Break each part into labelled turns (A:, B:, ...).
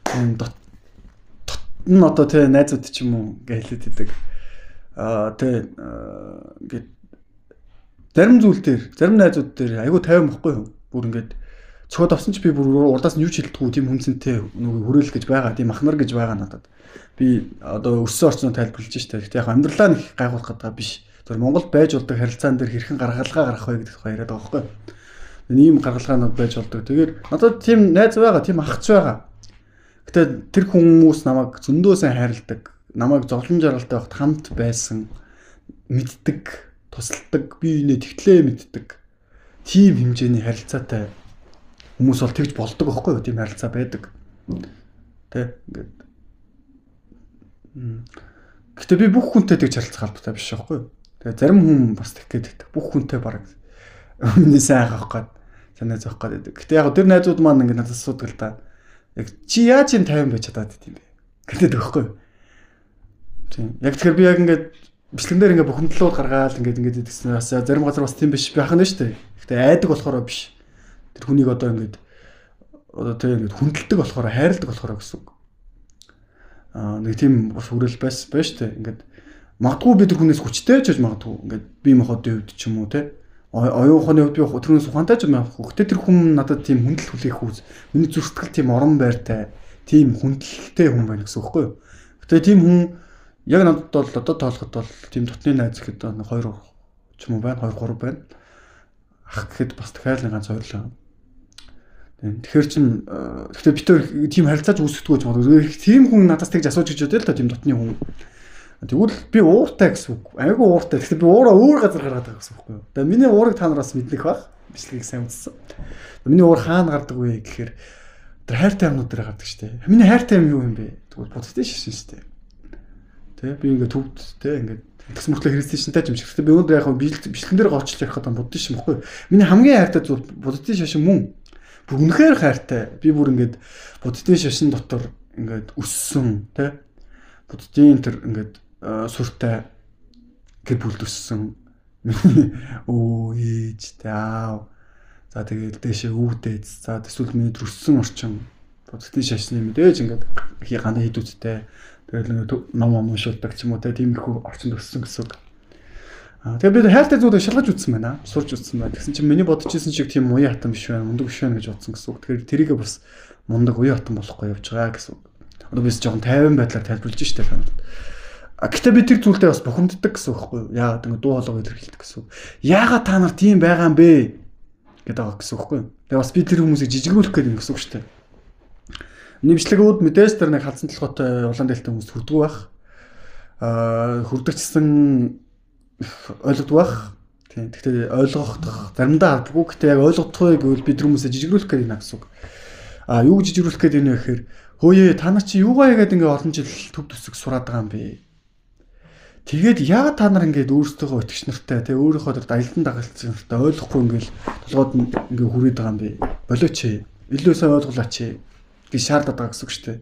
A: Тийм дотн одоо тий найзууд ч юм уу ингээ хэлээд идэг. Аа тий ингээд зарим зүйл дээр, зарим найзууд дээр айгүй 50 бохгүй юу? Бүр ингээд цохиод авсан ч би бүр урдаас нь юу ч хэлдэггүй тийм хүнсэнтэй нөгөө хүрээл гэж байгаа, тийм ахнар гэж байгаа надад. Би одоо өссөн орчноо тайлбарлаж штэ. Гэхдээ яг амьдралаа нэг гайхуулах гэдэг биш. Тэр Монгол байж болдог харилцаан дээр хэрхэн гаргалгаа гаргах вэ гэдэг тухай яриад байгаа байхгүй. Ийм гаргалгаанууд байж болдог. Тэгэхээр надад тийм найз байгаа, тийм ахч байгаа. Гэтэ тэр хүмүүс намайг зөндөө сайн хайрладаг, намайг зовлон жаргалтай байхад хамт байсан, мэддэг, тусалдаг, би инээ тэгтлээ мэддэг. Тийм хэмжээний харилцаатай хүмүүс бол тэгж болдог байхгүй юу? Тийм харилцаа байдаг. Тэ ингээд. Гэтэ би бүх хүнтэй тэгж харилцах албатай биш байхгүй юу? Тэгээ зарим хүн бас тэгэх гээд байдаг. Бүх хүнтэй бараг миний сайн авах гээд санаа зовх гээд байдаг. Гэтэ яг тэр найзууд маань ингээд надад асуудаг л та. Яг чи яаж юм 50 байж чадаад байт юм бэ? Гэдэг байхгүй юу? Тийм. Яг тэгэхээр би яг ингээд бичлэгэн дээр ингээд бухимдлууд гаргаал ингээд гэдгсэн. Бас зарим газар бас тийм биш байх нь шүү дээ. Гэтэ айдаг болохоор биш. Тэр хүнийг одоо ингээд одоо тийм ингээд хүндэлдэг болохоор хайрладаг болохоор гэсэн үг. Аа нэг тийм бас хүрэл байсан байна шүү дээ. Ингээд магадгүй би тэр хүнээс хүчтэй ч гэж магадгүй. Ингээд бие махбодын хувьд ч юм уу те. Оюун ухааны хувьд би тэр хүнээс ухаантай ч юм аахгүй. Гэтэ тэр хүн надад тийм хүндэл хүлээх үз. Миний зүрхтгэл тийм орон байртай, тийм хүндэлтэй хүн байна гэсэн үг байхгүй юу? Гэтэ тийм хүн яг надад бол одоо тоолоход бол тийм дотны найз гэхэд 2 ч юм уу байна, 2 3 байна. Ах гэхэд бас дахиад нэг ганц хоёрлаа. Тэгэхээр чин гэхдээ би тэр тийм харилцааж үүсгэдэггүй ч магадгүй. Тийм хүн надаас тэгж асууж гэж бодъё л та тийм дотны хүн. Тэгвэл би ууртай гэсэн үг. Айгүй ууртай. Гэхдээ би уураа өөр газар гаргаад байгаа гэсэн үг байхгүй юу? Тэгээ миний уурыг та нараас мэднэх бах. Бичлэгийг сайн үзсэн. Миний уур хаана гардаг вэ гэхээр тэр хайртай юмнууд дээр гардаг шүү дээ. Миний хайртай юм юу юм бэ? Тэгвэл буддын шашин шүү дээ. Тэ би ингээд төвд тэ ингээд тэгсэн мөртлөө христийн шинтэй юм шиг. Гэхдээ би өнөөдөр яг бичлэгэн дээр голчлох ярих гэдэг буддын шин баггүй юу? Миний хамгийн хайртай зүйл буддын шашин мөн. Бүр үнэхээр хайртай. Би бүр ингээд буддын шашин дотор ингээд өссөн тэ буддын тэр ингээд сүртэй гэр бүлд өссөн. Өө ээж тэ аав. За тэгээд дээшээ үүдээ. За эсвэл миний төрсөн орчин буддын шашны мэдээж ингээд гана хідүүдтэй. Тэгэл нэг ном уншуулдаг ч юм уу тэ тиймэрхүү орчинд өссөн гэсэн үг. Аа тэгээд би хайртай зүйлийг шалгаж үзсэн байна. Сурч үзсэн байна. Тэгсэн чинь миний бодож исэн шиг тийм уян хатан биш байна, мундаг биш байна гэж бодсон гэсэн үг. Тэгэхээр тэрийгээ бас мундаг уян хатан болохгүй явж байгаа гэсэн үг. Одоо би жоохон тайван байдлаар тайлбарлаж штэ танад. Гэтэ би тэр зүйлдээ бас бухимддаг гэсэн үг байхгүй юу? Яагаад ингэ дуу хоолойгоо илэрхийлдэг гэсэн үг. Яагаад та нар тийм байгаа юм бэ гэдэг байгаа гэсэн үг байхгүй юу? Тэгээ бас би тэр хүмүүсийг жижигрүүлэх гээд юм гэсэн үг шүү дээ. Нэмшлэгүүд мэдээж тэр нэг халдсан толгойтой улаан дээлтэй хүмүүс хүрдгүү байх. Аа хүрдэгчсэн ойлгодгүй байх. Тийм. Гэхдээ ойлгох заримдаа албагүй. Гэтэ яг ойлгохгүй гэвэл би тэр хүмүүсээ жижигрүүлэх гээд байна гэсэн үг. Аа юу жижигрүүлэх гээд байна вэ гэхээр хөөе та нар чи юугаа яагаад ингэ олон жил төв төсөг сураад байгаа юм бэ? Тэгээд яагаад та нар ингээд өөрсдийнхөө итгэгч нартай тэ өөрийнхөө тэр аялдан дагалдсан нартай ойлгохгүй ингээд толгойд ингээд хүрээд байгаа юм бэ? Болооч ээ. Илүү сайн ойлголаач ээ гэж шаардаад байгаа гэсэн үг шүү дээ.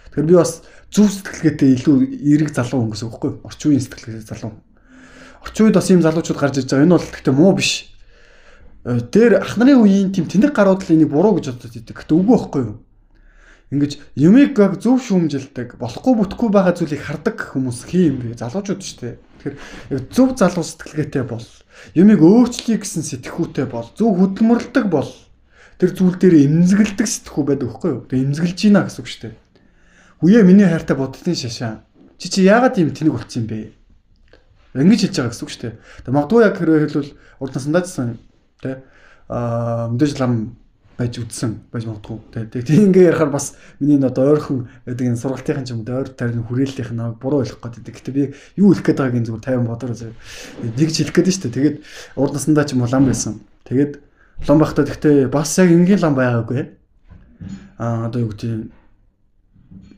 A: Тэгэхээр би бас зөв сэтгэлгээтэй илүү эерэг залуу хүн гэсэн үг байхгүй юу? Орчин үеийн сэтгэлгээтэй залуу. Орчин үед бас ийм залуучууд гарч ирж байгаа. Энэ бол гэхдээ муу биш. Тэр ах нарын үеийн тийм тэнэг гарууд л энийг буруу гэж бодод идэг. Гэтэ үгүй байхгүй юу? Ингэж юмыг яг зөв шүүмжилдэг, болохгүй бүтэхгүй байгаа зүйлийг хардаг хүмүүс хий юм бэ? Залуучууд шүү дээ. Тэгэхээр яг зөв залуу сэтгэлгээтэй бол, юмыг өөрчлөе гэсэн сэтгхүүтэй бол, зөв хөдөлмөрлөдөг бол тэр зүйл дээр эмзэгэлдэг сэтгхүү байдаг байхгүй юу? Тэгээ эмзэгэлж гинэ гэсэн үг шүү дээ. Үе миний хайртай буддын шашаа. Чи яагаад ийм тэнэг болчихсон юм бэ? Ингэж хэлж байгаа гэсэн үг шүү дээ. Тэгээ магадгүй яг хэрвээ хэлбэл урд насандаа ч гэсэн тэ аа мэдээж лам байж үдсэн байж магадгүй. Тэгээ ингээ ярихаар бас миний энэ одоо ойрхон байдаг энэ сургалтын ч юм уу ойр тайрны хүрээллийнх нь намайг буруу ойлгох гээд байдаг. Гэтэ би юу хэлэх гээд байгааг нь зүгээр 50 бодороо заяа. Нэг ч хэлэх гээд нь шүү дээ. Тэгээд урд насандаа ч юм уу лам байсан. Тэгээд лам байхдаа тэгтээ бас яг энгийн лам байгаагүй. Аа одоо юу гэдэг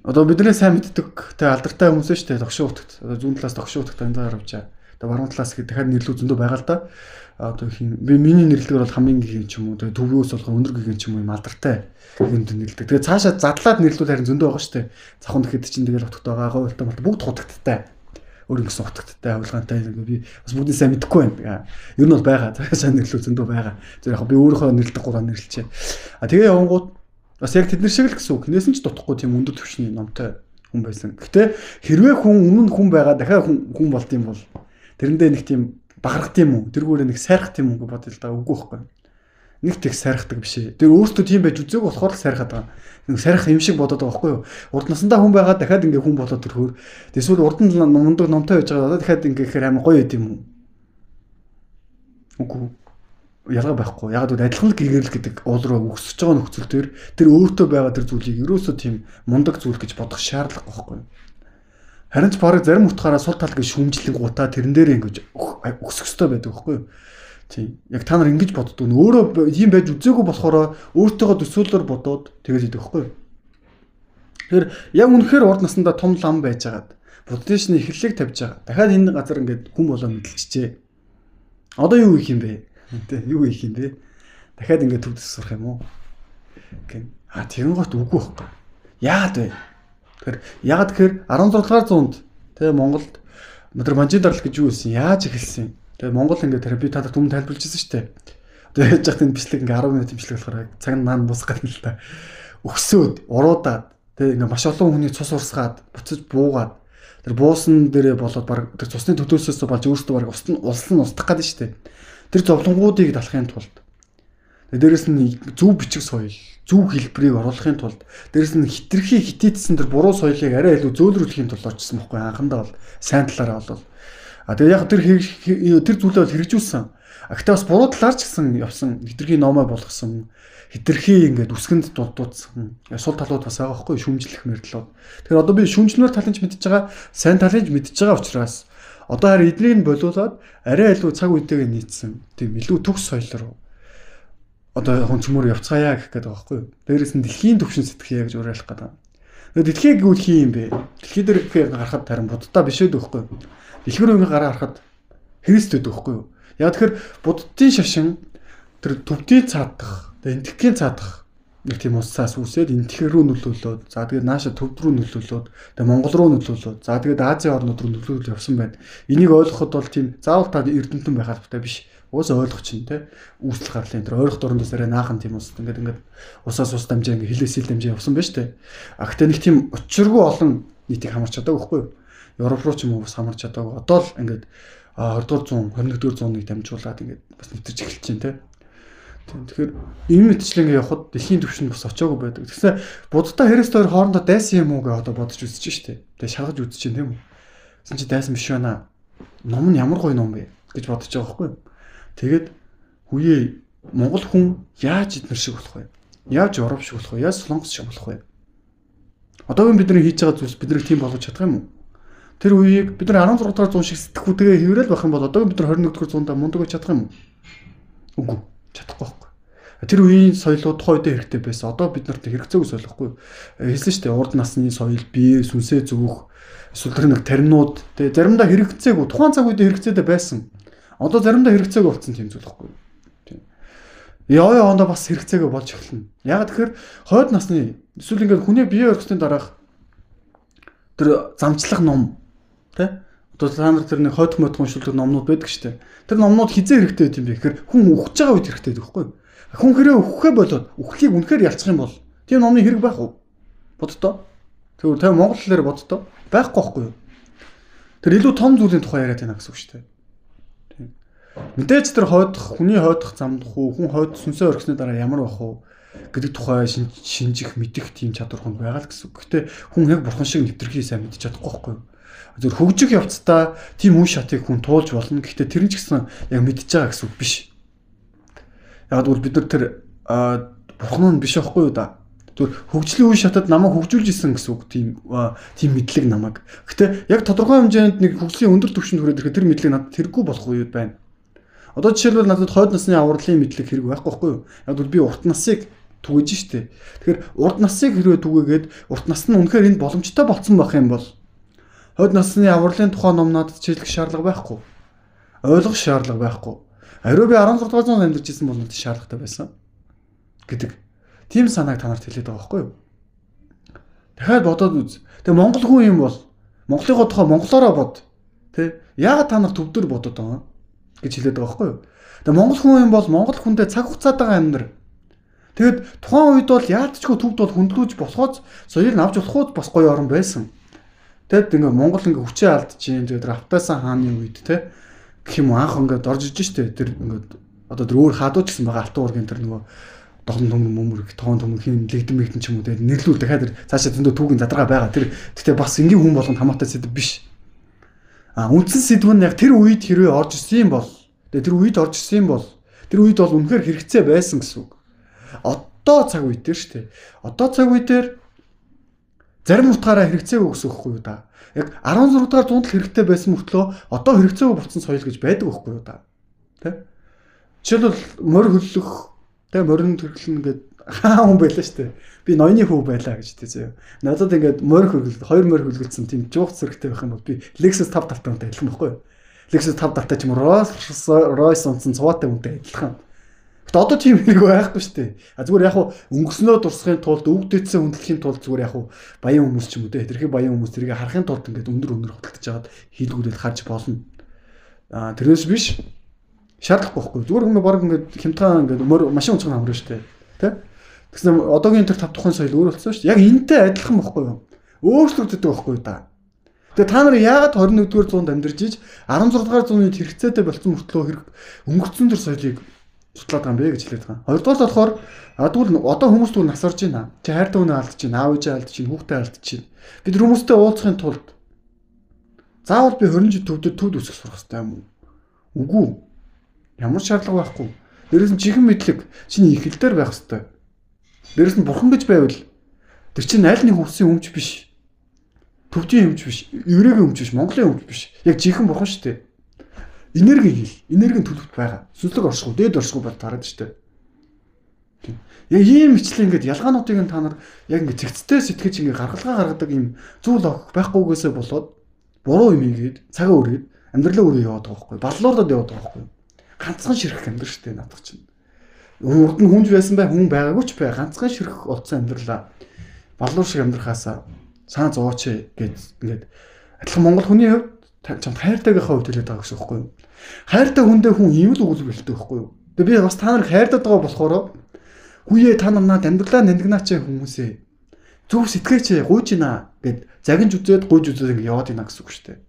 A: одоо бидний сайн мэддэг тэ алдартай хүмүүс шүү дээ. Догшин утагт. Одоо зүүн талаас догшин утагт андаа авчаа. Одоо баруун талаас гэдэг дахиад нэрлүү зөндөө байгаа л да. Одоо хин би миний нэрлэгээр бол хамгийн гигэн ч юм уу тэгээ төвөөс болохоор өндөр гигэн ч юм уу юм алдартай гигэнт нэрлэдэг. Тэгээ цаашаа задлаад нэрлүүл харин зөндөө байгаа шүү дээ. Завхан гэхэд чинь тэгэл утгатай байгаа, говьлтай болтой бүгд хутагттай. Өөр ингэсэн утгатай, авилгаантай би бас бүгдийг сайн мэдэхгүй байна. Ер нь бол байгаа. Цаашаа нэрлүү зөндөө байгаа. Зөв яг би өөрийнхөө нэрлэдэг гураа нэрлэлчээ. А тэгээ явангууд Бас яг тэд нар шиг л гэсэн үг. Хинээс нь ч дутахгүй тийм өндөр түвшний номтой хүн байсан. Гэтэ хэрвээ хүн өмнө нь хүн байгаа дахиад хүн болд юм бол тэрэндээ нэг тийм бахархт юм уу? Тэргүүрээ нэг сайрхт юм уу гэж бодъё л да. Үгүй байхгүй. Нэг тех сайрхдаг биш ээ. Тэр өөртөө тийм байж үзег болохоор л сайрхаад байгаа. Нэг сайрах юм шиг бодоод байгаа байхгүй юу? Урд насандаа хүн байгаа дахиад ингээ хүн болоод төрөхөөр эсвэл урд нь мундаг номтой байж байгаа дахиад ингээ гэхээр амар гоё байд юм уу? Үгүй. Ялгаа байхгүй. Яг л адилхан л гэгэрэл гэдэг уул руу өксөж байгаа нөхцөл дээр тэр өөртөө байгаа тэр зүйлийг ерөөсөө тийм мундаг зүйл гэж бодох шаардлагагүй байхгүй. Харин ч бараг зарим утгаараа сул тал гэж шүүмжлэн гутаа тэрэн дээр ингэж өксөх ёстой байдаг байхгүй юу? Тийм. Яг та нар ингэж боддог. Өөрөө ийм байж үзээгүй болохоор өөртөөгөө төсөөлөөр бодоод тэгэл идэг байхгүй юу? Тэгэхээр яг үнэхээр урд насандаа том лам байжгаад буддизмын эхлэлийг тавьж байгаа. Дахиад энэ газар ингээд хүн болоо мэдлжижээ. Одоо юу хийх юм бэ? Тэ юу хийх юм бэ? Дахиад ингээд төвдөс сурах юм уу? Гэн. А тэгэн гот үгүй байхгүй. Яагаад вэ? Тэгэхээр яагаад тэгэхээр 16 дугаар зуунд тэ Монголд тэр манжийн дарлал гэж юу байсан? Яаж эхэлсэн? Тэгээ Монгол ингээд тэр би та нарт өмнө тайлбарлаж ирсэн шүү дээ. Одоо яаж яхад энэ бичлэг ингээд 10 минут бичлэг болохоор цаг нь маань дуусах гэдэг л та. Өгсөөд, уруудаад тэгээ ингээд маш олон хүний цус урсгаад, буцаж буугаад тэр буусан дээрээ болоод баг тэр цусны төдөөсөөс болж өөртөө баг ус нь улс нь устдах гэдэг шүү дээ. Тэр зовлонгуудыг далахын тулд дээрээс нь зөв бичиг соёл, зөв хэлбэрийг оруулахын тулд дээрээс нь хитрхи хитийдсэн тэр буруу соёлыг арай илүү зөөлрүүлэхийн тулд орчихсон байхгүй анхандаа бол сайн талаараа бол а тэгээ яг тэр зүйлээ бол хэрэгжүүлсэн. А гэтээ бас буруу талаар ч гэсэн явсан хитрхи номоо болгосон, хитрхи ингээд үсгэнд дуудсан сул талууд бас байгаа байхгүй шүүмжлэх мэрдлүүд. Тэгэхээр одоо би шүүмжлэмээр талын ч мэдж байгаа, сайн талын ч мэдж байгаа учраас одоо харин эднийг нь болиулаад арай илүү цаг үетэйгээ нийцсэн тийм илүү төгс соёл руу одоо хүн цөмөр явцгаая гэх гээд байгаа байхгүй юу. Дээрээс нь дэлхийн түвшин сэтгэхье гэж уриалах гэдэг. Тэгээ дэлхийг гэвэл хин юм бэ? Дэлхий дээр гэхээр гарахад харин буддаа биш үү байхгүй юу? Дэлхий рүү ингээ гараа харахад Христ байдаг байхгүй юу? Яг тэгэхээр буддын шашин тэр төвдийн цаадах, тэгээ энтхийн цаадах нэг тийм усаас үүсээд энтхэр рүү нөлөөлөөд, за тэгээд нааша төвд рүү нөлөөлөөд, тэгээ Монгол руу нөлөөлөөд, за тэгээд Азийн орнууд руу нөлөөлөл явсан байна. Энийг ойлгоход бол тийм заавал та эрдэмтэн байх албатай биш. Уусаа ойлгох чинь те үүсэл гарлын тэр ойрох дорндоос арай наахан тийм ус ингээд ингээд усаас ус дамжаа ингээд хилээс хил дамжаа явсан байна шүү дээ. А гэтээ нэг тийм учиргүй олон нийтийг хамарч чадаагүй байхгүй юу? Европ руу ч юм уу бас хамарч чадаагүй. Одоо л ингээд 20 дугаар зуун, 21 дугаар зууныг дамжуулаад ингээд бас нэвтэрч эхэлж байна те. Тэгэхээр энэ мэтчлэн ингээд явхад дэлхийн түвшинд бас очоогүй байдаг. Тэгсэн буддаа Христ хоёр хоорондоо дайсан юм уу гэж одоо бодож үзэж штэ. Тэгээ шалгаж үзэж чинь тийм үү? Тэгсэн чи дайсан биш байна. Ном нь ямар гоё ном бэ гэж бодож байгаа байхгүй юу? Тэгээд үе Монгол хүн яаж эднэр шиг болох вэ? Яаж Европ шиг болох вэ? Яаж Солонгос шиг болох вэ? Одоогийн бидний хийж байгаа зүйлс биднийг тийм болгож чадах юм уу? Тэр үеийг бид нар 16 дугаар зуун шиг сэтгхүүтэйгээ хэврэл байх юм бол одоогийн бид нар 21 дугаар зуунд мундаг байж чадах юм уу? Үгүй, чадахгүй байхгүй. Тэр үеийн соёлууд тухайн үедээ хэрэгтэй байсан. Одоо бид нарт хэрэгцээгүй соёл байхгүй юу? Хэлсэн шүү дээ, урд насны соёл, бие, сүнсээ зөөх, эсвэл тэр нэг таринууд, тэгээ заримдаа хэрэгцээгүй, тухайн цаг үедээ хэрэгцээтэй байсан. Одоо заримдаа хэрэгцээгүй болсон тийм зүйл байхгүй юу? Тийм. Яа ондоо бас хэрэгцээгүй болж эхэлнэ. Яг тэгэхээр хойд насны эсвэл ингээд хүний бие орхисны дараах тэр замчлах ном тий? Одоо та нар тэр нэг хойдох модох уншуулдаг номнууд байдаг шүү дээ. Тэр номнууд хизээ хэрэгтэй байт юм бэ гэхээр хүн үхэж байгаа үед хэрэгтэй байдаг байхгүй юу? Хүн хэрэг үхэхээ болоод үхлийг үнэхээр ялцах юм бол тийм номны хэрэг байх уу? Боддоо. Тэр та монгол хэлээр боддоо. Байхгүй байхгүй юу? Тэр илүү том зүйлийн тухай яриад байна гэсэн үг шүү дээ. Мэдээж тэр хойдох, хүний хойдох замдах уу, хүн хойд сүнсээ орхисны дараа ямар байх уу гэдэг тухай шинжих, мэдэх тийм чадвар хүнд байгаа л гэсэн үг. Гэхдээ хүн яг бурхан шиг нэвтрхий сайн мэдчих чадахгүй байхгүй юу? Зөв хөгжих явцдаа тийм үе шатыг хүн туулж болно. Гэхдээ тэр нь ч гэсэн яг мэдж байгаа гэсэн үг биш. Яг бол бид нар тэр бурхан нь биш байхгүй юу да. Зөв хөгжлийн үе шатад намайг хөгжүүлж исэн гэсэн үг тийм мэдлэг намайг. Гэхдээ яг тодорхой хэмжээнд нэг хөгжлийн өндөр түвшинд хүрээд ирэхэд тэр мэдлэг надад тэргүй болох үед байна. Одоо жишээлбэл надад хойд насны авралын мэдлэг хэрэг байхгүй байхгүй юу? Яг бол би урт насыг түгэж штэ. Тэгэхээр урт насыг хэрвээ түгээгээд урт нас нь үнэхээр энд боломжтой болцсон байх юм бол хойд насны авралын тухай ном надад хичээлэх шаардлага байхгүй. Ойлгох шаардлага байхгүй. Ариу би 16 дугаар зуунд амьдарч исэн бол надад шаардлагатай байсан гэдэг. Тийм санааг та нарт хэлээд байгаа байхгүй юу? Дахиад бодоод үз. Тэгээ монгол хүн юм бол Монголынхоо тухай монголоороо бод. Тэ? Яагаад та нар төвдөр бодод байгаа гэж хэлээд байгаа байхгүй юу? Тэгээ монгол хүн юм бол монгол хүндээ цаг хугацаатайгаа амьдр. Тэгэд тухайн үед бол яалтчгүй төвд бол хөндлөж болохоос соёл нь авч болохоос бас гоё орн байсан. Тэгэд ингээ Монгол ингээ хүчээ алдчихээн. Тэгээд Равтайсан хааны үед те гэх юм анх ингээд орж иж штэ. Тэр ингээд одоо тэр өөр хаадууд ч гэсэн байгаа алтан уургийн тэр нөгөө догн төмөр мөмөр тоон төмөр хин лэгдэн мэгдэн ч юм уу тэгээд нэрлүүл дахиад тэр цаашаа зөндөө түүгийн задаргаа байгаа. Тэр гэхдээ бас энгийн хүн болгонд хамаатай сэдв биш. А үндсэн сэдв нь яг тэр үед хэрвээ орж ирсэн бол тэгээд тэр үед орж ирсэн бол тэр үед бол үнэхээр хэрэгцээ байсан гэсэн үг. Одоо цаг үе дээр шүү дээ. Одоо цаг үе дээр зарим утгаараа хэрэгцээгүй гэсэн үг байхгүй юу да. Яг 16 дугаар зуунд л хэрэгтэй байсан мөртлөө одоо хэрэгцээгүй болсон соёл гэж байдаг байхгүй юу да. Тэ? Жишээлбэл морь хөллөх тэ морин төрхлөн гээд хаа хүн байлаа шүү дээ. Би ноёны хүү байлаа гэж тэ зөө. Надад ингээд морь хөлгөл хоёр морь хөлгөлдсөн тийм жуух зэрэгтэй байх юм бол би Lexus 5 талтай хүнтэй адилхан байхгүй юу? Lexus 5 талтай ч юм уу Rolls Royce унтсан цуваатай хүнтэй адилхан. Гэтэ одоо тийм хэрэг байхгүй шүү дээ. А зүгээр яг хуу өнгөрснөө дурсахын тулд өвдөцсөн хүндлэхийн тулд зүгээр яг хуу баян хүмүүс ч юм уу те тэрхий баян хүмүүс тэрийг харахын тулд ингээд өндөр өндөр хөдөлж жагаад хийлгүүлээд харж болно. А тэрнээс биш шаардлагагүй байхгүй. Зүгээр хүмүүс баг ингээд хямдхан ингээд машин унцах нь хамраа шүү дээ. Тэ? Тэгсэн одоогийн тэр 5 тухайн соёл өөр болсон шүү дээ. Яг энэтэй адилхан байхгүй юу? Өөрчлөгддөг байхгүй юу та. Тэгээ та нар яагаад 21-р зуунд амьдарч иж 16 дугаар зууны хэрэгцээтэй болсон мөртлөө хэрэг өнгөрцөн төр соёлыг судлаад байгаа юм бэ гэж хэлээд байгаа. Хоёрдугаар болохоор тэгвэл одоо хүмүүс түр нас орж байна. Чи хайртай хүнээ алдаж байна, аав ээжээ алдаж байна, хүүхдээ алдаж байна. Бид нар хүмүүстэй уулзахын тулд заавал би 20 жил төвдөд төвд өсөх сурах хэрэгтэй юм уу? Үгүй. Ямар шаардлага байхгүй. Дээрээс нь чихэн мэдлэг чиний ихэл дээр байх хэрэгтэй. Дээрээс нь бурхан гэж байвал тэр чинь аль нэг хүмүүсийн өмч биш. Төвдийн өмч биш, еврейгийн өмч биш, монголын өмч биш. Яг жинхэнэ бурхан шүү дээ. Энерги хэл, энергийн төлөвт байгаа. Сүнслэг оршихуй, дээд оршихуй бол тараад шүү дээ. Тийм. Яг ийм мэтлээ ингээд ялгаануудыг нь та нар яг ингээд цэгцтэй сэтгэж ингээд гаргалгаа гаргадаг ийм зүйл байхгүйгээсээ болоод буруу юм ийгээд цагаа өрөөд амьдралаа өрөө яваад байгаа байхгүй. Баллуурлаад яваад байгаа байхгүй. Ганцхан ширхэг амьдрал шүү дээ наадах чинь. Урд нь хүнж байсан бай, хүн байгаагүй ч бай. Ганцхан ширхэг олцсон амьдралаа баллуур шиг амьдрахаасаа санаа зовооч гэж ингээд адилхан монгол хүний хувьд чамд хайртайгийнхаа хувьд хэлээд байгаа гэсэн үг байхгүй юу? Хайртай хүндээ хүн ийм л өгүүлбэр хэлдэг байхгүй юу? Тэгээ би бас та нарыг хайрлаад байгаа болохоор хүүе та нар над амьдралаа нандинаач хүмүүсээ зөв сэтгэгээч гуйж гинэ гэд загинж үзээд гуйж үзээд ингэ яваад гинэ гэсэн үг шүү дээ.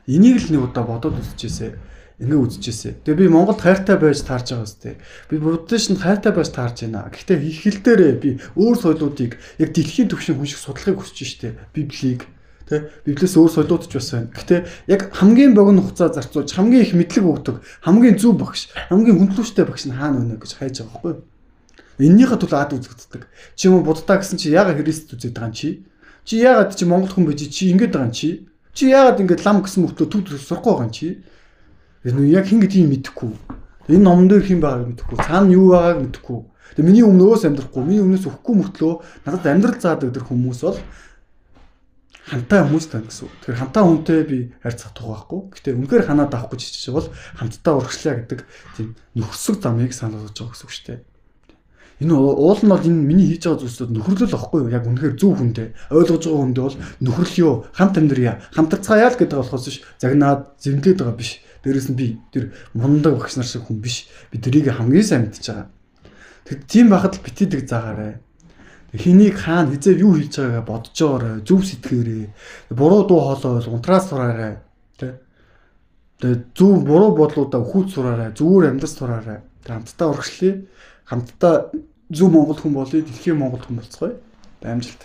A: Энийг л нэг удаа бодоод үзчихээсэ. Ингээ үзчихээсэ. Тэгээ би Монголд хайртай байж таарж байгаа үстэй. Би Буддишнд хайртай байж таарж байна. Гэхдээ хэл дээрээ би өөр соёлуудыг яг дэлхийн түвшин хүн шиг судлахыг хүсэж штэ. Библийг тэ Библиэс өөр соёлууд ч бас байна. Гэхдээ яг хамгийн богино хугацаа зарцуулж хамгийн их мэдлэг өгдөг, хамгийн зөв багш, хамгийн хүндлүүштэй багш нь хаана байна гэж хайж байгаа байхгүй юу? Эннийхээ төлөө ад үзэгддэг. Чи юм Буддаа гэсэн чи яагаад Христ үзээд байгаа юм чи? Чи яагаад чи Монгол хүн байж чи ингэж байгаа юм чи? Чи яагаад ингэж лам гэсэн мөртлөө төв сурахгүй байгаа юм чи? Энэ яг хин гэдгийг мэдэхгүй. Энэ номон дээр хэн байгааг мэдэхгүй. Цаана юу байгааг мэдэхгүй. Тэгээ миний өмнөөс амьдрахгүй, миний өмнөөс өгөхгүй мөртлөө надад амьдрал заадаг тэр хүмүүс бол хамтаа хүмүүс тань гэсэн үг. Тэгэхээр хамтаа хүнтэй би харьцах тух байхгүй. Гэтэ үнэхээр ханаад авахгүй ч чиж бол хамтдаа урагшлаа гэдэг тийм нөхөрсөг замыг санал болгож байгаа гэсэн үг шүү дээ. Энэ уул нь бол энэ миний хийж байгаа зүйлсүүд нөхөрлөл байхгүй юу? Яг үнэхээр зөв хүндээ ойлгож байгаа хүндээ бол нөхөрлөл юу? Хамт амьдрья, хамтарцгаая л гэдэг болохоос биш загнаад зэмлээд байгаа биш. Дээрээс нь би тэр мундаг багш нар шиг хүн биш. Би тэрийг хамгийн сайн мэдчихэж байгаа. Тэгэд тийм байхад л битийдэг заагаарай. Хэнийг хаана хизээ юу хийж байгаагаа бодож байгаарай, зөв сэтгээрэй. Буруу дуу хоолой бол унтраас сураарай, тэ. Тэгээ зөв буруу бодлуудаа өхүүц сураарай, зүгээр амьдрал сураарай. Тэр хамтдаа урагшлая. Хамтдаа зөв монгол хүн болъё, дэлхийн монгол хүн болцгоё. Амжилт.